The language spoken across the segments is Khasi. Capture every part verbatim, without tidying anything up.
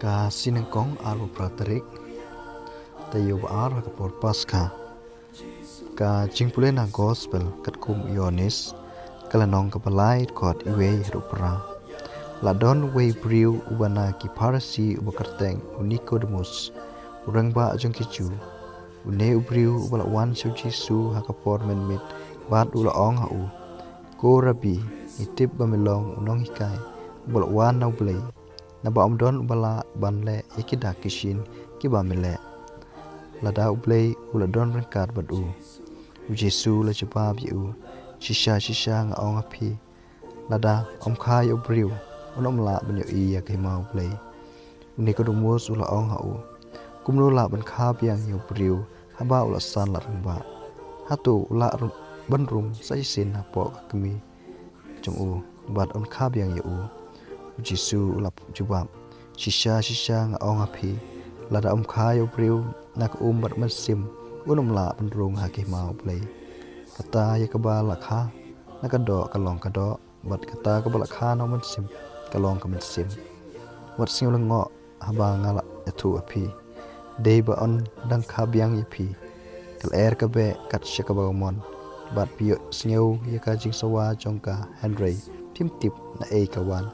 Ka sngi nyngkong arphew phra tarik, taïew ba ar ha ka por Paskha. Ka jingpule na Gospel katkum u Ïoannis, ka lynnong kaba lai, dkhot wei haduh phra. La don uwei u briew uba na ki Pharisi uba kyrteng u Nikodemus, u rangbah jong ki Jiw. Une u briew uba la wan sha u Jisu ha ka por mynmiet bad u la ong ha u, Ko Rabbi, ngi tip ba me long u nonghikai uba la wan na u Blei, naba ym don uba lah ban leh ïa ki dak ki shin kiba me leh, lada u Blei u la don ryngkat bad u. U Jisu u la jubab ïa u, Shisha shisha nga ong ha phi, lada ym kha ïa u briew, un ym lah ban ïohi ïa ka hima u Blei. U Nikodemus u la ong ha u, Kumno lah ban kha biang ïa u briew haba u la san lad rangbah? Hato u lah rum, ban rung sa shisien hapoh ka kmie jong u bad un kha biang ïa u? U Jisu u la jubab, Shisha shisha nga ong ha phi, lada ym kha ïa u briew na ka um bad mynsiem, un ym lah ban rung ha ka hima u Blei. Kata ïa kaba la kha na ka doh ka long ka doh, bad kata kaba la kha na u mynsiem ka long ka mynsiem. Wat sngewlyngngoh haba nga la ïathuh ha phi, dei ba un dang kha biang ïa phi. Ka lyer ka beh kat sha kaba ka mon, bad phi ïohsngew ïa ka jingsawa jong ka, hynrei phim tip naei ka wan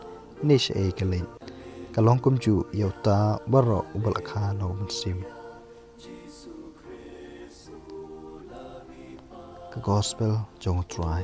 ne shaei ka leit. Ka long kumjuh ïa uta baroh uba la kha na u mynsiem. Ka Gospel jong u Trai.